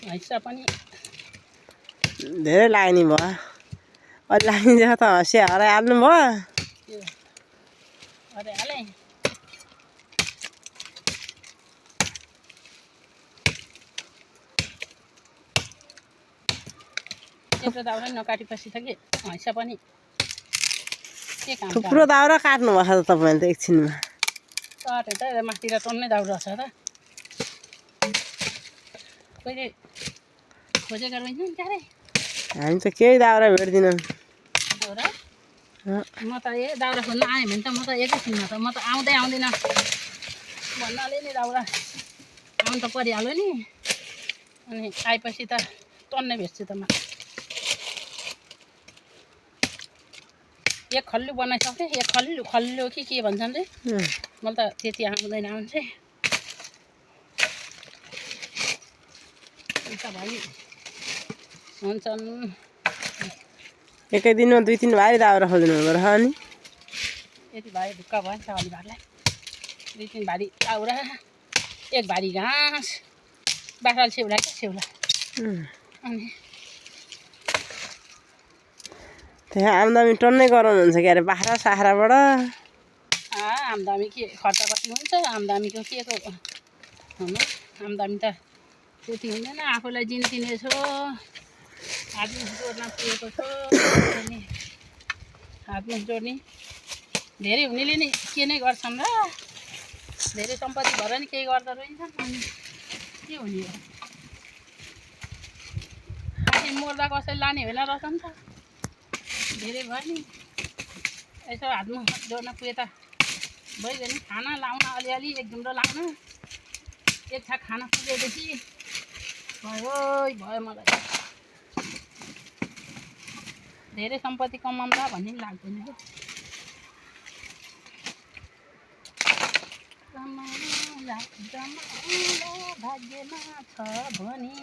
हैसा पनि धेरै लाग्ने भयो अलि लाग्ने त हँसिया हराइहाल्नु भयो त्यो हराइहालेँ यत्रो दाउरा नकाटेपछि त के हैसा पनि के काम थुप्रो दाउरा काट्नु भएको छ तपाईँले त एकछिनमा काट्यो त माथि र टन्नै दाउरा छ त कहिले खोजेका रहेछन् क्यारे हामी त केही दाउरा भेट्दिनौँ हो र म त दाउरा खोज्न आएँ भने त म त एकैछिनमा त म त आउँदै आउँदिनँ भन्नाले नि दाउरा आउनु त परिहाल्यो नि अनि आएपछि त टन्नै भेट्छु त म एक खल्लु बनाइसकेँ एक खल्लु के भन्छन् रे मलाई त त्यति आउँदैन आउँछ भाइ हुन्छन् एकै दिनमा 2-3 भारी दाउरा खोज्नु पर्छ अनि यति भयो ढुक्क भयो नि सावली भाइलाई 2-3 भारी दाउरा एक भारी घाँस बाख्राले सेउला क्या सेउला अनि त्यहाँ आम्दामी टन्नै गराउनुहुन्छ के अरे बाख्रा साख्राबाट आम्दामी के खर्च कति हुन्छ आम्दामीको के को आम्दामी त त्यति हुँदैन आफूलाई जिन्तिने छु हातमुख जोड्न पुगेको छु अनि हातमुख जोड्ने धेरै हुनेले नि के नै गर्छन् र धेरै सम्पत्ति भएर नि केही गर्दो रहेछन् अनि के हुने हो आखिर मर्दा कसैले लाने होइन रहेछ नि त धेरै भयो नि यसो हातमुख जोड्न पुगे त भइगयो नि खाना लाउन अलिअलि एक ढुङ्ग्रो लाउन एक छाक खाना पुगेपछि भयो मलाई धेरै सम्पत्ति कमाउँला भन्ने पनि लाग्दैन भाग्यमा छ भने